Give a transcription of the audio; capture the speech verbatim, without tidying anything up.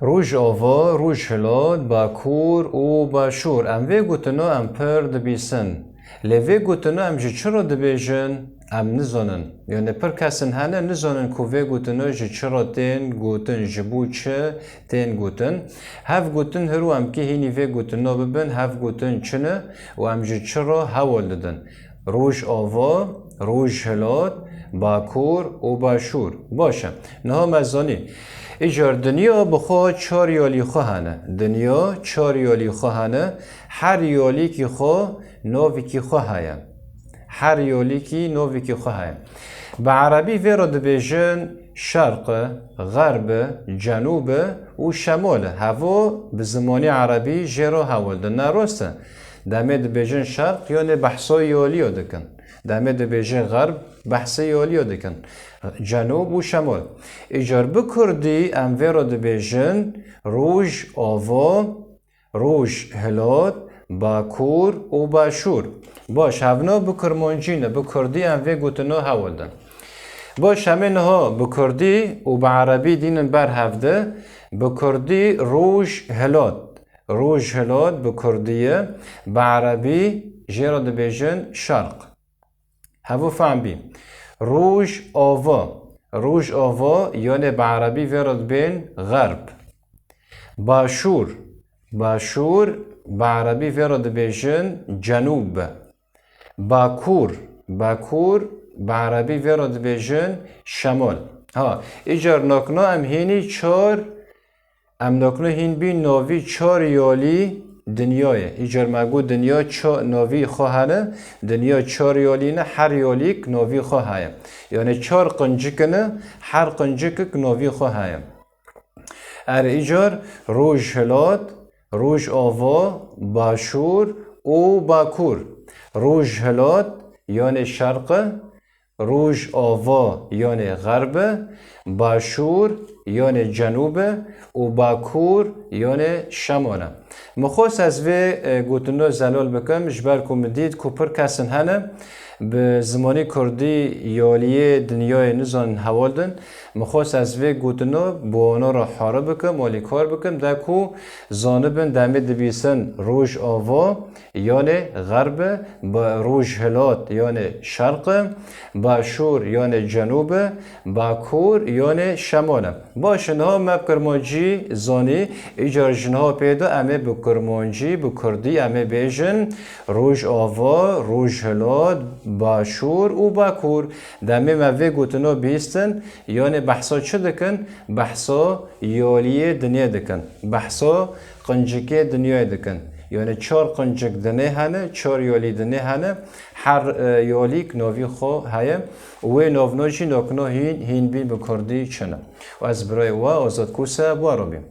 Rojava, Rojhilat, Bakur û Başûr. Em vê gotino em pir dibîsin. Lê vê gotino em ji çi re dibêjin? Em nizanin. Yanî pir kesin hene nizanin ku vê gotino ji çi re tên gotin, ji bo çi tên gotin. Hev gotin hiro em kê hînî vê gotino bibin, hev gotin çi ne û em ji çi re hewl didin. Rojava, Rojhilat, Bakur û Başûr. Baş e. Niha me zanî. Îcar dinya bi xwe çar yalî xwe hene. Dinya çar yalî xwe hene. Her yalîkî xwe navekî xwe heye. Her yalîkî navekî xwe heye. Bi erebî vê re dibêjin şerq e, xerb e, cenûb e û şemal e. Hevo bi zimanî erebî jê re hewl din. Ne rast e. Demê dibêjin şerq, yanê behsa yaliya dikin. Demê dibêjin xerb, behsê yaliya dikin. Cenûb û şemal. Îcar bi kurdî em vê re dibêjin roj, ava, roj, hilat, bakur û başûr. Baş, hevna bi kurmancî ne, bi kurdî em vê gotino hewl din. Baş, em ê niha bi kurdî û bi erebî dînin ber hev de. Bi kurdî roj, hilat. Roj, hilat bi kurdî ye, bi erebî jê re dibêjin şerq. Hevo fehm bî. Roj, ava. Roj, ava, yanê bi erebî vê re dibên xerb. Başûr. Başûr, bi erebî vê re dibêjin cenûb. Bakur. Bakur, bi erebî vê re dibêjin şemal. Ha, îcar nakna em hînî çar, em nakna hîn bî navî çar yalî dinyayê. Îcar me got dinya ça-, navî xwe hene, dinya çar yalî ne, her yalîk navî xwe heye. Yanî çar qincik ne, her qincikik navî xwe heye. Er îcar roj, hilat, roj, ava, başûr û bakur. Roj, hilat, yanê şerq e, roj, ava, yanê xerb e, başûr, yanê cenûb e û bakur, yanê şemal e. Min xwest ez vê, e, gotino zelal bikim, ji ber ku min dît ku pir kesin hene, bi zimanî kurdî yaliyê dinyayê nizanin hewl din. Min xwest ez vê gotino bi wana re hare bikim, alîkar bikim, de ku zanibin demê dibîsin roj, ava, yanê xerb e, ba-, roj, hilat, yanê şerq e, başûr, yanê cenûb e, bakur, yanê şemal e. Baş, niha me bi kurmancî zanî, îcar ji niha pê de em ê bi kurmancî, bi kurdî em ê bêjin roj, ava, roj, hilat, başûr û bakur. Demê me vê gotino bihîstin, yanê behsa çi dikin? Behsa yaliyê dinyê dikin. Behsa qincikê dinyayê dikin. Yanê çar qincik dinê hene, çar yalî dinê hene. Her, e, yalîk navî xwe heye. Wê navno jî nakno hîn, hîn bîn bi kurdî çi ne. Û ez birayê we Azad Kûse, bi we re bîm.